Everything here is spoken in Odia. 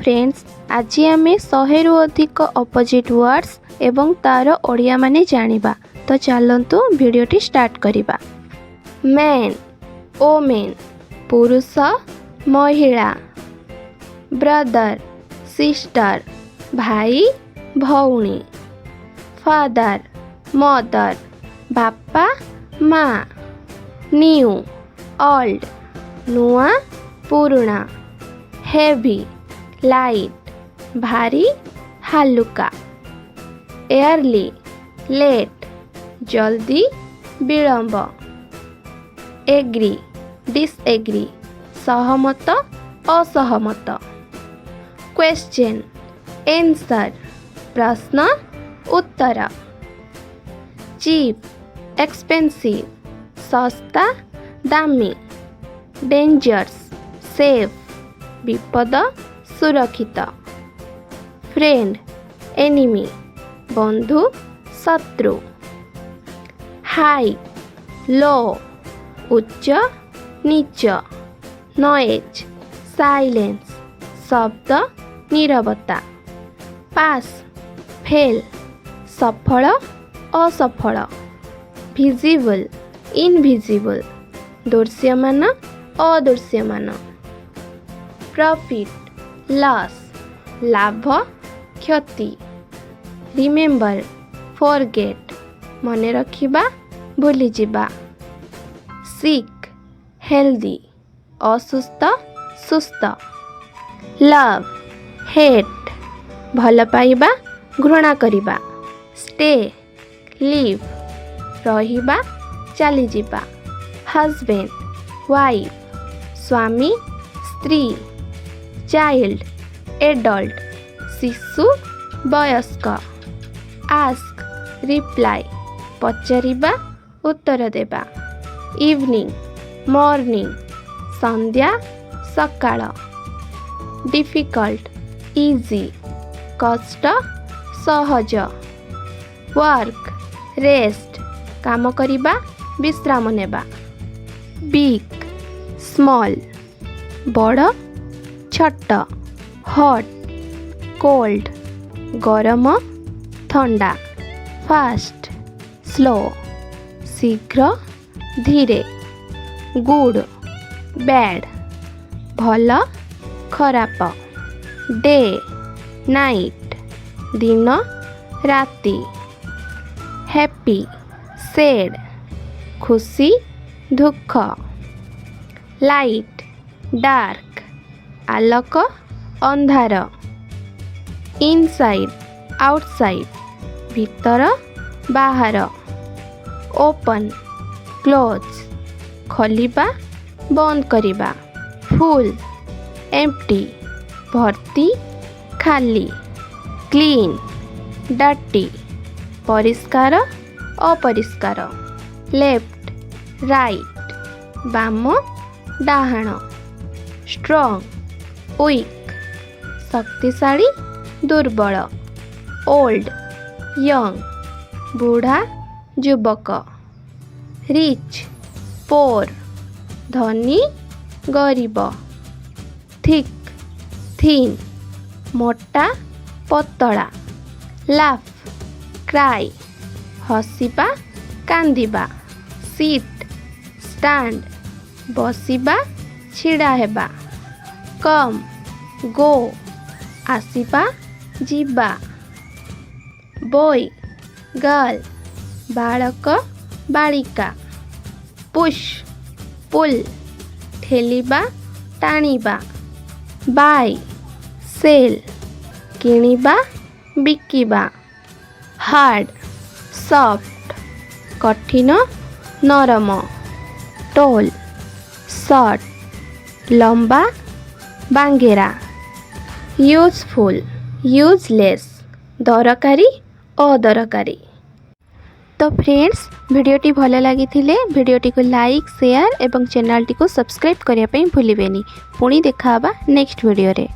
ଫ୍ରେଣ୍ଡସ୍, ଆଜି ଆମେ 100ରୁ ଅଧିକ ଅପୋଜିଟ୍ ୱାର୍ଡ଼ସ୍ ଏବଂ ତା'ର ଓଡ଼ିଆ ମାନେ ଜାଣିବା। ତ ଚାଲନ୍ତୁ, ଭିଡ଼ିଓଟି ଷ୍ଟାର୍ଟ କରିବା। ମ୍ୟାନ୍, ଓମେନ୍, ପୁରୁଷ, ମହିଳା। ବ୍ରଦର, ସିଷ୍ଟର, ଭାଇ, ଭଉଣୀ। ଫାଦର, ମଦର, ବାପା, ମା। ନ୍ୟୁ, ଓଲ୍ଡ, ନୂଆ, ପୁରୁଣା। ହେଭି, ଲାଇଟ୍, ଭାରି, ହାଲୁକା। ଏୟାରଲି, ଲେଟ୍, ଜଲ୍ଦି, ବିଳମ୍ବ। ଏଗ୍ରି, ଡିସଏଗ୍ରି, ସହମତ, ଅସହମତ। କ୍ୱେଶ୍ଚେନ୍, ଏନ୍ସର୍, ପ୍ରଶ୍ନ, ଉତ୍ତର। ଚିପ୍, ଏକ୍ସପେନ୍ସିଭ୍, ଶସ୍ତା, ଦାମୀ। ଡେଞ୍ଜରସ୍, ସେଫ୍, ବିପଦ, ସୁରକ୍ଷିତ। ଫ୍ରେଣ୍ଡ, ଏନିମି, ବନ୍ଧୁ, ଶତ୍ରୁ। ହାଇ, ଲୋ, ଉଚ୍ଚ, ନୀଚ। ନଏଜ୍, ସାଇଲେନ୍ସ, ଶବ୍ଦ, ନୀରବତା। ପାସ୍, ଫେଲ୍, ସଫଳ, ଅସଫଳ। ଭିଜିବଲ୍, ଇନଭିଜିବଲ୍, ଦୃଶ୍ୟମାନ, ଅଦୃଶ୍ୟମାନ। ପ୍ରଫିଟ୍, ଲସ୍, ଲାଭ, କ୍ଷତି। ରିମେମ୍ବର, ଫରଗେଟ୍, ମନେ ରଖିବା, ଭୁଲିଯିବା। ସିକ୍, ହେଲ୍ଦି, ଅସୁସ୍ଥ, ସୁସ୍ଥ। ଲଭ୍, ହେଟ୍, ଭଲ ପାଇବା, ଘୃଣା କରିବା। ଷ୍ଟେ, ଲିଭ୍, ରହିବା, ଚାଲିଯିବା। ହଜବେଣ୍ଡ, ୱାଇଫ୍, ସ୍ୱାମୀ, ସ୍ତ୍ରୀ। ଚାଇଲ୍ଡ, ଏଡଲ୍ଟ, ଶିଶୁ, ବୟସ୍କ। ଆସ୍କ, ରିପ୍ଲାଏ, ପଚାରିବା, ଉତ୍ତର ଦେବା। ଇଭିନିଂ, ମର୍ଣ୍ଣିଂ, ସନ୍ଧ୍ୟା, ସକାଳ। ଡିଫିକଲ୍ଟ, ଇଜି, କଷ୍ଟ, ସହଜ। ୱାର୍କ, ରେଷ୍ଟ, କାମ କରିବା, ବିଶ୍ରାମ ନେବା। ବିଗ୍, ସ୍ମଲ୍, ବଡ଼, ଛୋଟ। ହଟ୍, କୋଲ୍ଡ, ଗରମ, ଥଣ୍ଡା। ଫାଷ୍ଟ, ସ୍ଲୋ, ଶୀଘ୍ର, ଧୀରେ। ଗୁଡ୍, ବ୍ୟାଡ୍, ଭଲ, ଖରାପ। ଡେ, ନାଇଟ୍, ଦିନ, ରାତି। ହ୍ୟାପି, ସେଡ୍, ଖୁସି, ଦୁଃଖ। ଲାଇଟ୍, ଡାର୍କ, ଆଲୋକ, ଅନ୍ଧାର। ଇନସାଇଡ୍, ଆଉଟସାଇଡ୍, ଭିତର, ବାହାର। ଓପନ୍, କ୍ଲୋଜ୍, ଖୋଲିବା, ବନ୍ଦ କରିବା। ଫୁଲ୍, ଏମ୍ପ୍ଟି, ଭର୍ତ୍ତି, ଖାଲି। କ୍ଲିନ୍, ଡର୍ଟି, ପରିଷ୍କାର, ଅପରିଷ୍କାର। ଲେଫ୍ଟ, ରାଇଟ୍, ବାମ, ଡାହାଣ। ଷ୍ଟ୍ରଙ୍ଗ, ୱିକ୍, ଶକ୍ତିଶାଳୀ, ଦୁର୍ବଳ। ଓଲ୍ଡ, ୟଙ୍ଗ, ବୁଢ଼ା, ଯୁବକ। ରିଚ୍, ପୋର୍, ଧନୀ, ଗରିବ। ଥିକ୍, ଥିନ୍, ମୋଟା, ପତଳା। ଲାଫ୍, କ୍ରାଇ, ହସିବା, କାନ୍ଦିବା। ସିଟ୍, ଷ୍ଟାଣ୍ଡ, ବସିବା, ଛିଡ଼ା ହେବା। କମ୍, ଗୋ, ଆସିବା, ଯିବା। ବୟ, ଗାର୍ଲ, ବାଳକ, ବାଳିକା। ପୁଶ୍, ପୁଲ୍, ଠେଲିବା, ଟାଣିବା। ବାଇ, ସେଲ୍, କିଣିବା, ବିକିବା। ହାର୍ଡ଼, ସଫ୍ଟ, କଠିନ, ନରମ। ଟୋଲ୍, ସର୍ଟ, ଲମ୍ବା, ବାଙ୍ଗେରା। ୟୁଜଫୁଲ୍, ୟୁଜଲେସ୍, ଦରକାରୀ, ଅଦରକାରୀ। ତ ଫ୍ରେଣ୍ଡସ୍, ଭିଡ଼ିଓଟି ଭଲ ଲାଗିଥିଲେ ଭିଡ଼ିଓଟିକୁ ଲାଇକ୍, ସେୟାର ଏବଂ ଚ୍ୟାନେଲଟିକୁ ସବସ୍କ୍ରାଇବ୍ କରିବା ପାଇଁ ଭୁଲିବେନି। ପୁଣି ଦେଖା ହେବା ନେକ୍ସଟ ଭିଡ଼ିଓରେ।